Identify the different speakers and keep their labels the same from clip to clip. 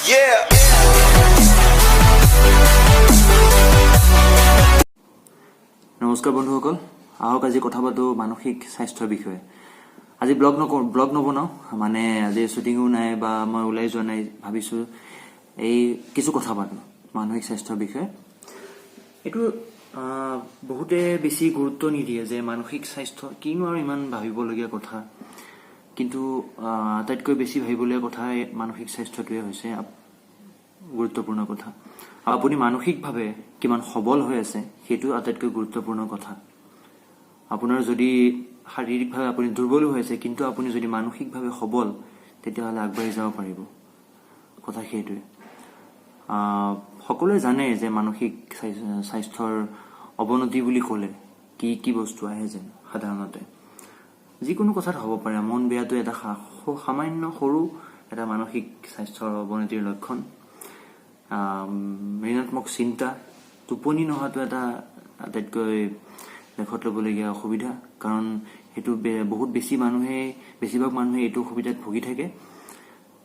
Speaker 1: Yeah.
Speaker 2: নমস্কাৰ বন্ধুসকল, আহক আজি কথা পাতোঁ মানসিক স্বাস্থ্যৰ বিষয়ে। আজি ব্লগ নকৰোঁ, ব্লগ নবনাওঁ, মানে আজি শ্বুটিঙো নাই বা মই ওলাই যোৱা নাই। ভাবিছোঁ এই কিছু কথা পাতোঁ মানসিক স্বাস্থ্যৰ বিষয়ে। এইটো বহুতে বেছি গুৰুত্ব নিদিয়ে যে মানসিক স্বাস্থ্য কিনো আৰু ইমান ভাবিবলগীয়া কথা। কিন্তু আটাইতকৈ বেছি ভাবিবলগীয়া কথা এই মানসিক স্বাস্থ্যটোৱে হৈছে গুৰুত্বপূৰ্ণ কথা। আপুনি মানসিকভাৱে কিমান সবল হৈ আছে, সেইটো আটাইতকৈ গুৰুত্বপূৰ্ণ কথা। আপোনাৰ যদি শাৰীৰিকভাৱে আপুনি দুৰ্বল হৈ আছে, কিন্তু আপুনি যদি মানসিকভাৱে সবল, তেতিয়াহ'লে আগবাঢ়ি যাব পাৰিব। কথা সেইটোৱে। সকলোৱে জানে যে মানসিক স্বাস্থ্যৰ অৱনতি বুলি ক'লে কি কি বস্তু আহে, যেন সাধাৰণতে যিকোনো কথাত হ'ব পাৰে। মন বেয়াটো এটা সামান্য সৰু এটা মানসিক স্বাস্থ্যৰ অৱনতিৰ লক্ষণ। ঋণাত্মক চিন্তা, টোপনি নহাটো এটা আটাইতকৈ লেখত ল'বলগীয়া অসুবিধা, কাৰণ সেইটো বহুত বেছি মানুহে, বেছিভাগ মানুহে এইটো অসুবিধাত ভুগি থাকে।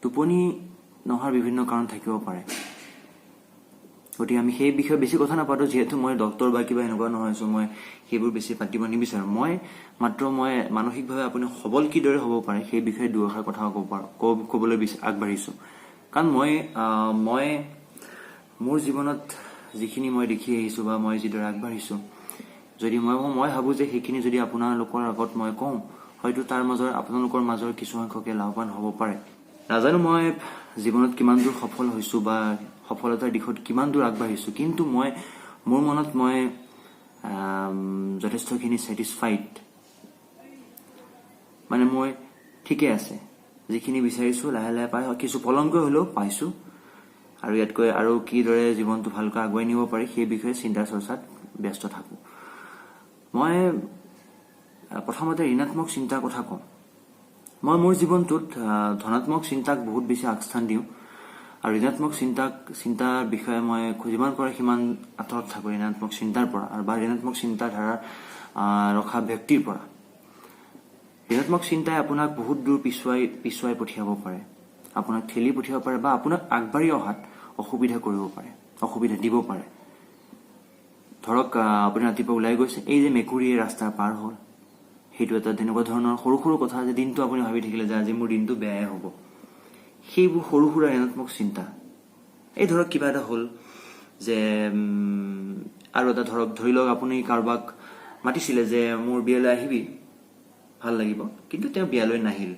Speaker 2: টোপনি নহাৰ বিভিন্ন কাৰণ থাকিব পাৰে। গতিকে আমি সেই বিষয়ে বেছি কথা নাপাতো, যিহেতু মই ডক্তৰ বা কিবা এনেকুৱা নহয়। চ' মই সেইবোৰ বেছি পাতিব নিবিচাৰোঁ। মই মাত্ৰ মই মানসিকভাৱে আপুনি সবল কিদৰে হ'ব পাৰে, সেই বিষয়ে দুআষাৰ কথা ক'ব পাৰোঁ, ক'বলৈ আগবাঢ়িছোঁ। কাৰণ মই মোৰ জীৱনত যিখিনি মই দেখি আহিছোঁ বা মই যিদৰে আগবাঢ়িছোঁ, যদি মই মই ভাবোঁ যে সেইখিনি যদি আপোনালোকৰ আগত মই কওঁ, হয়তো তাৰ মাজৰ আপোনালোকৰ মাজৰ কিছুসংখ্যকে লাভৱান হ'ব পাৰে। নাজানো মই জীৱনত কিমান দূৰ সফল হৈছোঁ বা সফলতাৰ দিশত কিমান দূৰ আগবাঢ়িছোঁ, কিন্তু মই মোৰ মনত মই যথেষ্টখিনি ছেটিছফাইড। মানে মই ঠিকে আছে, যিখিনি বিচাৰিছোঁ লাহে লাহে পাই, কিছু পলমকৈ হ'লেও পাইছোঁ। আৰু ইয়াতকৈ আৰু কিদৰে জীৱনটো ভালকৈ আগুৱাই নিব পাৰি, সেই বিষয়ে চিন্তা চৰ্চাত ব্যস্ত থাকোঁ। মই প্ৰথমতে ঋণাত্মক চিন্তাৰ কথা কওঁ। মই মোৰ জীৱনটোত ধনাত্মক চিন্তাক বহুত বেছি আগস্থান দিওঁ আৰু ঋণাত্মক চিন্তাৰ বিষয়ে মই যিমান পাৰে সিমান আঁতৰত থাকোঁ ঋণাত্মক চিন্তাৰ পৰা আৰু বা ঋণাত্মক চিন্তাধাৰা ৰখা ব্যক্তিৰ পৰা। ঋণাত্মক চিন্তাই আপোনাক বহুত দূৰ পিছুৱাই পিছুৱাই পঠিয়াব পাৰে, আপোনাক ঠেলি পঠিয়াব পাৰে বা আপোনাক আগবাঢ়ি অহাত অসুবিধা কৰিব পাৰে, অসুবিধা দিব পাৰে। ধৰক আপুনি ৰাতিপুৱা ওলাই গৈছে, এই যে মেকুৰীয়ে ৰাস্তা পাৰ হ'ল, সেইটো এটা তেনেকুৱা ধৰণৰ সৰু সৰু কথা যে দিনটো আপুনি ভাবি থাকিলে যে আজি মোৰ দিনটো বেয়াই হ'ব। সেইবোৰ সৰু সুৰা ঋণাত্মক চিন্তা। এই ধৰক কিবা এটা হ'ল যে আৰু এটা ধৰক, ধৰি লওক আপুনি কাৰোবাক মাতিছিলে যে মোৰ বিয়ালৈ আহিবি, ভাল লাগিব, কিন্তু তেওঁ বিয়ালৈ নাহিল।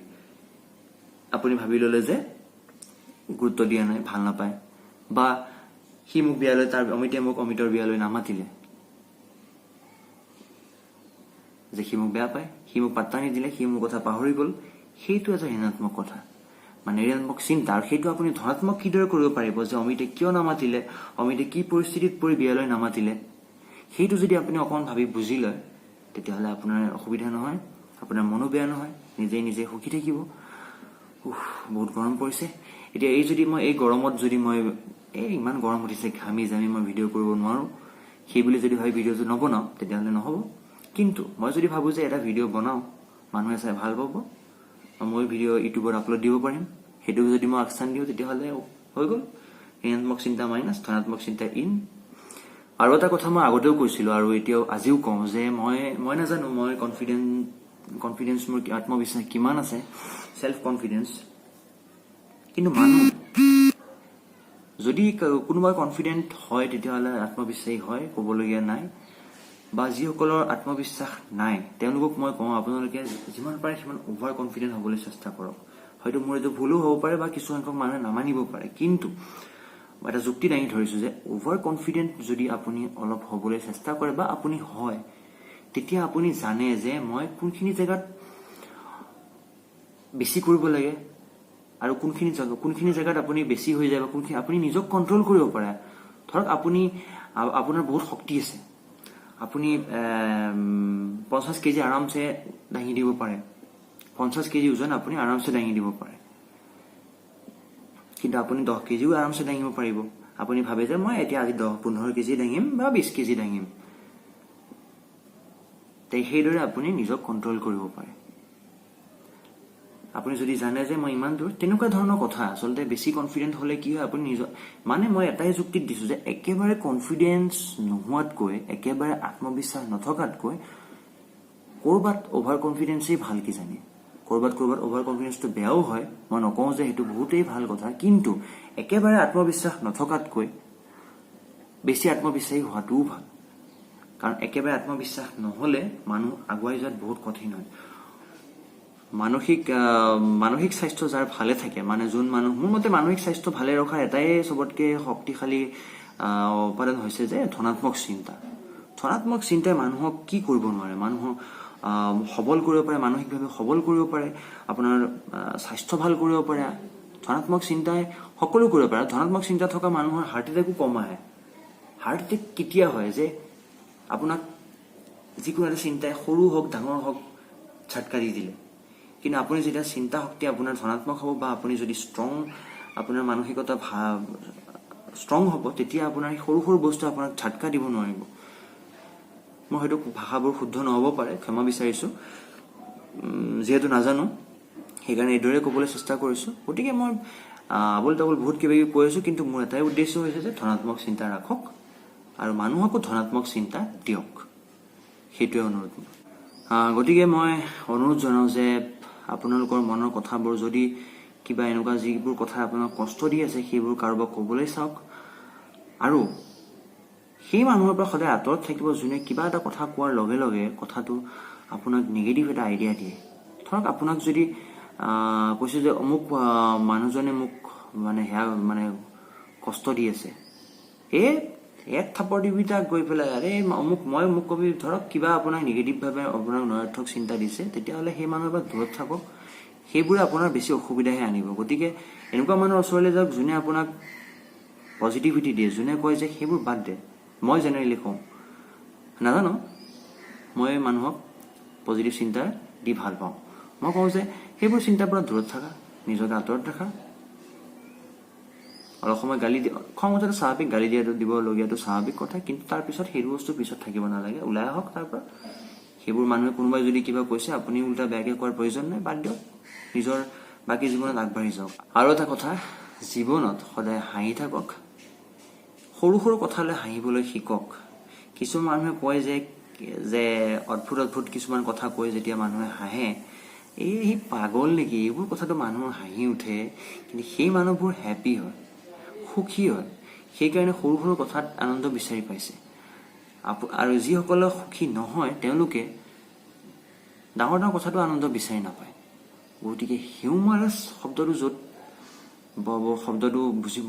Speaker 2: আপুনি ভাবি ল'লে যে গুৰুত্ব দিয়া নাই, ভাল নাপায়, বা সি মোক বিয়ালৈ তাৰ অমিতে মোক অমিতৰ বিয়ালৈ নামাতিলে, যে সি মোক বেয়া পায়, সি মোক পাত্তা নিদিলে, সি মোৰ কথা পাহৰি গ'ল। সেইটো এটা ঋণাত্মক কথা, মানে ঋণাত্মক চিন্তা। আৰু সেইটো আপুনি ধনাত্মক কিদৰে কৰিব পাৰিব যে অমিতে কিয় নামাতিলে, অমিতে কি পৰিস্থিতিত পৰি বিয়ালৈ নামাতিলে, সেইটো যদি আপুনি অকণমান ভাবি বুজি লয়, তেতিয়াহ'লে আপোনাৰ অসুবিধা নহয়, আপোনাৰ মনো বেয়া নহয়, নিজেই নিজে সুখী থাকিব। উফ, বহুত গৰম পৰিছে এতিয়া। এই যদি মই এই গৰমত যদি মই এই ইমান গৰম উঠিছে, ঘামি জামি মই ভিডিঅ' কৰিব নোৱাৰোঁ, সেই বুলি যদি ভাবি ভিডিঅ'টো নবনাওঁ, তেতিয়াহ'লে নহ'ব। কিন্তু মই যদি ভাবোঁ যে এটা ভিডিঅ' বনাওঁ, মানুহে চাই ভাল পাব বা মই ভিডিঅ' ইউটিউবত আপলোড দিব পাৰিম, সেইটো যদি মই আগস্থান দিওঁ, তেতিয়াহ'লে হৈ গ'ল, ঋণাত্মক চিন্তা মাইনাছ, ধনাত্মক চিন্তা ইন। আৰু এটা কথা মই আগতেও কৈছিলোঁ আৰু এতিয়াও আজিও কওঁ যে মই মই নাজানো মই কনফিডেঞ্চ, মোৰ আত্মবিশ্বাস কিমান আছে, চেল্ফ কনফিডেঞ্চ, কিন্তু মানুহ যদি কোনোবা কনফিডেণ্ট হয়, তেতিয়াহ'লে আত্মবিশ্বাসী হয়, ক'বলগীয়া নাই। বা যিসকলৰ আত্মবিশ্বাস নাই, তেওঁলোকক মই কওঁ, আপোনালোকে যিমান পাৰে সিমান অভাৰ কনফিডেণ্ট হ'বলৈ চেষ্টা কৰক। হয়তো মোৰ এইটো ভুলো হ'ব পাৰে বা কিছুসংখ্যক মানুহে নামানিব পাৰে, কিন্তু মই এটা যুক্তি দাঙি ধৰিছোঁ যে অভাৰ কনফিডেণ্ট যদি আপুনি অলপ হ'বলৈ চেষ্টা কৰে বা আপুনি হয়, তেতিয়া আপুনি জানে যে মই কোনখিনি জেগাত বেছি কৰিব লাগে আৰু কোনখিনি জেগাত আপুনি বেছি হৈ যায় বা কোনখিনি আপুনি নিজক কণ্ট্ৰল কৰিব পাৰে। ধৰক আপুনি আপোনাৰ বহুত শক্তি আছে, আপুনি 50 কেজি আৰামছে দাঙি দিব পাৰে, 50 কেজি ওজন আপুনি আৰামছে দাঙি দিব পাৰে, কিন্তু আপুনি 10 কেজিও আৰামছে দাঙিব পাৰিব। আপুনি ভাবে যে মই এতিয়া আজি 10-15 কেজি দাঙিম বা 20 কেজি দাঙিম। তে সেইদৰে আপুনি নিজক কণ্ট্ৰল কৰিব পাৰে। আপুনি যদি জানে যে মই ইমান দূৰ, তেনেকুৱা ধৰণৰ কথা। আচলতে বেছি কনফিডেণ্ট হ'লে কি হয়, আপুনি নিজৰ, মানে মই এটাই যুক্তিত দিছোঁ যে একেবাৰে কনফিডেঞ্চ নোহোৱাতকৈ, একেবাৰে আত্মবিশ্বাস নথকাতকৈ ক'ৰবাত অভাৰ কনফিডেঞ্চেই ভাল কিজানি। ক'ৰবাত ক'ৰবাত অভাৰ কনফিডেঞ্চটো বেয়াও হয়, মই নকওঁ যে সেইটো বহুতেই ভাল কথা, কিন্তু একেবাৰে আত্মবিশ্বাস নথকাতকৈ বেছি আত্মবিশ্বাসী হোৱাটোও ভাল। কাৰণ একেবাৰে আত্মবিশ্বাস নহ'লে মানুহ আগুৱাই যোৱাত বহুত কঠিন হয়। মানসিক স্বাস্থ্য যাৰ ভালে থাকে, মানে যোন মানুহ, মোৰ মতে মানসিক স্বাস্থ্য ভালে ৰখাৰ এটাই চবতকে শক্তিশালী উপাদান হৈছে যে ধনাত্মক চিন্তা। ধনাত্মক চিন্তাই মানুহক কি কৰিব নোৱাৰে? মানুহক সবল কৰিব পাৰে, মানসিকভাৱে সবল কৰিব পাৰে, আপোনাৰ স্বাস্থ্য ভাল কৰিব পাৰে। ধনাত্মক চিন্তাই সকলো কৰিব পাৰে। ধনাত্মক চিন্তা থকা মানুহৰ হাৰ্ট এটেকো কম আহে। হাৰ্ট এটেক কেতিয়া হয় যে আপোনাক যিকোনো এটা চিন্তাই, সৰু হওক ডাঙৰ হওক, ঝাটকা দি দিলে। কিন্তু আপুনি যেতিয়া চিন্তা শক্তি আপোনাৰ ধনাত্মক হ'ব বা আপুনি যদি ষ্ট্ৰং, আপোনাৰ মানসিকতা ভাৱ ষ্ট্ৰং হ'ব, তেতিয়া আপোনাৰ সৰু সৰু বস্তু আপোনাক ঝাটকা দিব নোৱাৰিব। মই হয়তো ভাষাবোৰ শুদ্ধ নহ'ব পাৰে, ক্ষমা বিচাৰিছোঁ। যিহেতু নাজানো, সেইকাৰণে এইদৰে ক'বলৈ চেষ্টা কৰিছোঁ। গতিকে মই আবোল তাবোল বহুত কিবা কিবি কৈ আছোঁ, কিন্তু মোৰ এটাই উদ্দেশ্য হৈছে যে ধনাত্মক চিন্তা ৰাখক আৰু মানুহকো ধনাত্মক চিন্তা দিয়ক, সেইটোৱে অনুৰোধ মোৰ। গতিকে মই অনুৰোধ জনাওঁ যে আপোনালোকৰ মনৰ কথাবোৰ, যদি কিবা এনেকুৱা যিবোৰ কথা আপোনাক কষ্ট দি আছে, সেইবোৰ কাৰোবাক ক'বলৈ চাওক আৰু সেই মানুহৰ পৰা সদায় আঁতৰত থাকিব যোনে কিবা এটা কথা কোৱাৰ লগে লগে কথাটো আপোনাক নিগেটিভ এটা আইডিয়া দিয়ে। ধৰক আপোনাক যদি কৈছে যে অমুক মানুহজনে মোক মানে সেয়া মানে কষ্ট দি আছে, এই এক থাপৰ দিবি তাক গৈ পেলাই। আৰে অমুক মই মোক কবি, ধৰক কিবা আপোনাক নিগেটিভভাৱে আপোনাক নঞৰ্থক চিন্তা দিছে, তেতিয়াহ'লে সেই মানুহৰ পৰা দূৰত থাকক। সেইবোৰে আপোনাৰ বেছি অসুবিধাহে আনিব। গতিকে এনেকুৱা মানুহৰ ওচৰলৈ যাওক যোনে আপোনাক পজিটিভিটি দিয়ে, যোনে কয় যে সেইবোৰ বাদ দে। মই জেনেৰেলি কওঁ, নাজানো, মই মানুহক পজিটিভ চিন্তা দি ভাল পাওঁ। মই কওঁ যে সেইবোৰ চিন্তাৰ পৰা দূৰত থাকা, নিজকে আঁতৰত ৰাখা। অলপ সময় গালি দি, খং উঠাটো স্বাভাৱিক, গালি দিয়াটো দিবলগীয়াটো স্বাভাৱিক কথা, কিন্তু তাৰপিছত সেইটো বস্তু পিছত থাকিব নালাগে, ওলাই আহক তাৰ পৰা। সেইবোৰ মানুহে কোনোবাই যদি কিবা কৈছে, আপুনি উল্টা বেয়াকৈ কোৱাৰ প্ৰয়োজন নাই, বাদ দিয়ক, নিজৰ বাকী জীৱনত আগবাঢ়ি যাওক। আৰু এটা কথা, জীৱনত সদায় হাঁহি থাকক, সৰু সৰু কথালৈ হাঁহিবলৈ শিকক। কিছুমান মানুহে কয় যে অদ্ভুত অদ্ভুত কিছুমান কথা কৈ যেতিয়া মানুহে হাঁহে, এই সি পাগল নেকি, এইবোৰ কথাটো মানুহৰ হাঁহি উঠে, কিন্তু সেই মানুহবোৰ হেপী হয়, সুখী হয়। সেইকাৰণে সৰু সৰু কথাত আনন্দ বিচাৰি পাইছে। আৰু যিসকলে সুখী নহয়, তেওঁলোকে ডাঙৰ ডাঙৰ কথাটো আনন্দ বিচাৰি নাপায়। গতিকে হিউমাৰাছ শব্দটো য'ত শব্দটো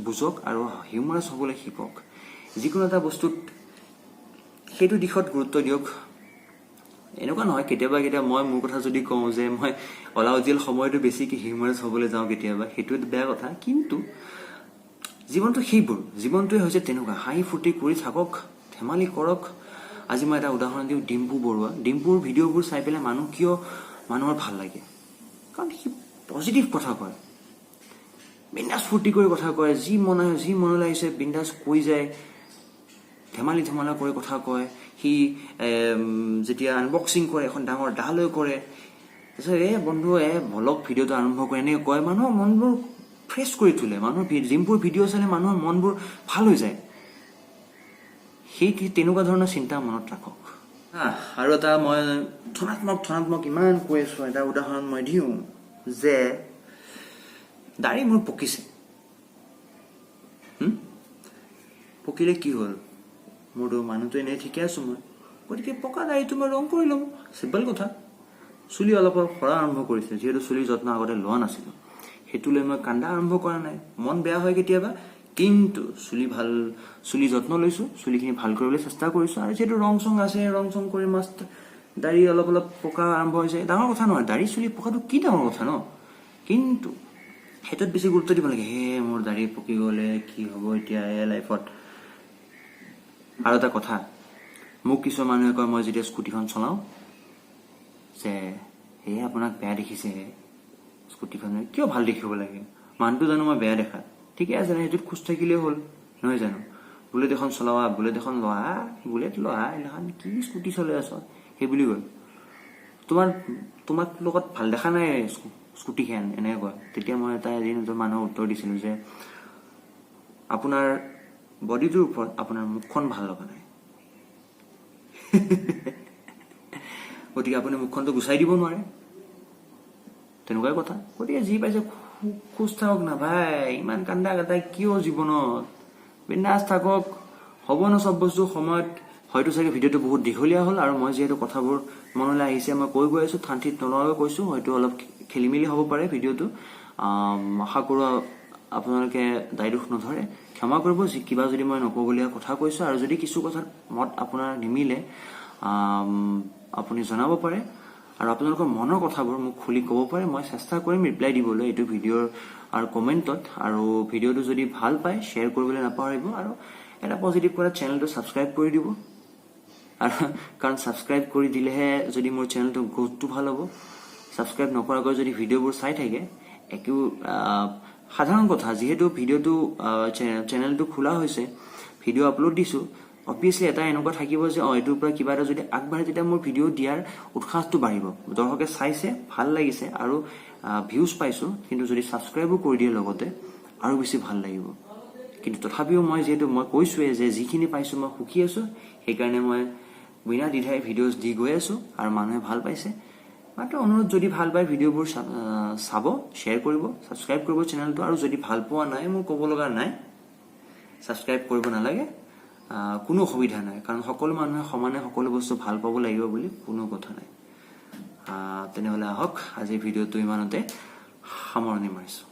Speaker 2: বুজক আৰু হিউমাৰাছ হ'বলৈ শিকক। যিকোনো এটা বস্তুত সেইটো দিশত গুৰুত্ব দিয়ক। এনেকুৱা নহয়, কেতিয়াবা কেতিয়াবা মই মোৰ কথা যদি কওঁ যে মই অলাগতিয়াল সময়টো বেছিকে হিউমাৰাছ হ'বলৈ যাওঁ কেতিয়াবা, সেইটো বেয়া কথা। কিন্তু জীৱনটো সেইবোৰ, জীৱনটোৱে হৈছে তেনেকুৱা। হাঁহি ফূৰ্তি কৰি থাকক, ধেমালি কৰক। আজি মই এটা উদাহৰণ দিওঁ, ডিম্পু বৰুৱা। ডিম্পুৰ ভিডিঅ'বোৰ চাই পেলাই মানুহ কিয় মানুহৰ ভাল লাগে? কাৰণ সি পজিটিভ কথা কয়, বিন্দাছ ফূৰ্তি কৰি কথা কয়, যি মনলৈ আহিছে বিন্দাছ কৈ যায়, ধেমালি ধেমালা কৰি কথা কয়। সি যেতিয়া আনবক্সিং কৰে, এখন ডাঙৰ দা লৈ কৰে, তাৰপিছত "এ বন্ধু, এ বলক ভিডিঅ'টো আৰম্ভ কৰে", এনেকৈ কয়, মানুহৰ মনবোৰ ফ্ৰেছ কৰি তোলে। মানুহৰ ডিম্পুৰ ভিডিঅ' চালে মানুহৰ মনবোৰ ভাল হৈ যায়। সেই তেনেকুৱা ধৰণৰ চিন্তা মনত ৰাখক। আৰু এটা মই ধনাত্মক ধনাত্মক ইমান কৈ আছো, এটা উদাহৰণ মই দিওঁ যে দাড়ি মোৰ পকিছে। পকিলে কি হ'ল? মোৰতো মানুহটো এনেই ঠিকে আছো মই। গতিকে পকা দাড়িটো মই ৰং কৰি ল'ম, চিম্পল কথা। চুলি অলপ অলপ সৰা আৰম্ভ কৰিছে, যিহেতু চুলিৰ যত্ন আগতে লোৱা নাছিলোঁ, সেইটো লৈ মই কান্দা আৰম্ভ কৰা নাই। মন বেয়া হয় কেতিয়াবা, কিন্তু চুলি যত্ন লৈছোঁ, চুলিখিনি ভাল কৰিবলৈ চেষ্টা কৰিছোঁ। আৰু যিহেতু ৰং চং আছে, ৰং চং কৰি মাষ্ট দাড়ি অলপ অলপ পকা আৰম্ভ হৈছে। ডাঙৰ কথা নহয়, দাড়ি চুলি পকাটো কি ডাঙৰ কথা ন? কিন্তু সেইটোত বেছি গুৰুত্ব দিব লাগে, হে মোৰ দাড়ি পকি গ'লে কি হ'ব এতিয়া এই লাইফত। আৰু এটা কথা, মোক কিছুমান মানুহে কয়, মই যেতিয়া স্কুটিখন চলাওঁ যে এই আপোনাক বেয়া দেখিছে স্কুটিখনে। কিয় ভাল দেখিব লাগে? মানুহটো জানো মই বেয়া দেখাত? ঠিকে আছে, সেইটোত খোজ থাকিলেই হ'ল, নহয় জানো? বুলেট এখন চলাৱা, বুলেট এখন লোৱা, বুলেট লোৱা, এইখন কি স্কুটি চলাই আছ, সেই বুলি কয়। তোমাক লগত ভাল দেখা নাই। স্কুটিখন, এনেকৈ কয়। তেতিয়া মই এটা এদিন এজন মানুহক উত্তৰ দিছিলোঁ যে আপোনাৰ বডিটোৰ ওপৰত আপোনাৰ মুখখন ভাল লগা নাই, গতিকে আপুনি মুখখনটো গুচাই দিব নোৱাৰে, তেনেকুৱাই কথা। গতিকে যি পাইছে খোজ থাকক না ভাই, ইমান কান্দা কাটা কিয় জীৱনত? বিন্দাছ থাকক, হ'ব ন চব বস্তু সময়ত। হয়তো চাগে ভিডিঅ'টো বহুত দীঘলীয়া হ'ল আৰু মই যিহেতু কথাবোৰ মনলৈ আহিছে মই কৈ গৈ আছোঁ, ঠান ঠিত নলগাকৈ কৈছোঁ, হয়তো অলপ খেলি মেলি হ'ব পাৰে ভিডিঅ'টো। আশা কৰোঁ আপোনালোকে দায় দোষ নধৰে, ক্ষমা কৰিব যি কিবা যদি মই নক'বলগীয়া কথা কৈছোঁ। আৰু যদি কিছু কথাত মত আপোনাৰ নিমিলে, আপুনি জনাব পাৰে আৰু আপোনালোকৰ মনৰ কথাবোৰ মোক খুলি ক'ব পাৰে। মই চেষ্টা কৰিম ৰিপ্লাই দিবলৈ এইটো ভিডিঅ'ৰ আৰু কমেণ্টত। আৰু ভিডিঅ'টো যদি ভাল পায়, শ্বেয়াৰ কৰিবলৈ নাপাহৰিব আৰু এটা পজিটিভ কৰা চেনেলটো ছাবস্ক্ৰাইব কৰি দিব, আৰু কাৰণ ছাবস্ক্ৰাইব কৰি দিলেহে যদি মোৰ চেনেলটো গ্ৰ'থটো ভাল হ'ব। ছাবস্ক্ৰাইব নকৰাকৈ যদি ভিডিঅ'বোৰ চাই থাকে, একো সাধাৰণ কথা, যিহেতু ভিডিঅ'টো চেনেলটো খোলা হৈছে, ভিডিঅ' আপলোড দিছোঁ, অবভিয়াছলি এটা এনেকুৱা থাকিব যে এইটোৰ পৰা কিবা এটা যদি আগবাঢ়ে, তেতিয়া মোৰ ভিডিঅ' দিয়াৰ উৎসাহটো বাঢ়িব। দৰ্শকে চাইছে, ভাল লাগিছে আৰু ভিউজ পাইছোঁ, কিন্তু যদি ছাবস্ক্ৰাইবো কৰি দিয়ে লগতে আৰু বেছি ভাল লাগিব। কিন্তু তথাপিও মই যিহেতু মই কৈছোঁৱেই যে যিখিনি পাইছোঁ মই সুখী আছোঁ, সেইকাৰণে মই বিনা দ্বিধাই ভিডিঅ'জ দি গৈ আছোঁ আৰু মানুহে ভাল পাইছে। মাত্ৰ অনুৰোধ, যদি ভাল পায় ভিডিঅ'বোৰ চাব, শ্বেয়াৰ কৰিব, ছাবস্ক্ৰাইব কৰিব চেনেলটো। আৰু যদি ভাল পোৱা নাই, মোৰ ক'ব লগা নাই, ছাবস্ক্ৰাইব কৰিব নালাগে, কোনো অসুবিধা নাই। কাৰণ সকলো মানুহে সমানে সকলো বস্তু ভাল পাব লাগিব বুলি কোনো কথা নাই। তেনেহ'লে আহক, আজিৰ ভিডিঅ'টো ইমানতে সামৰণি মাৰিছোঁ।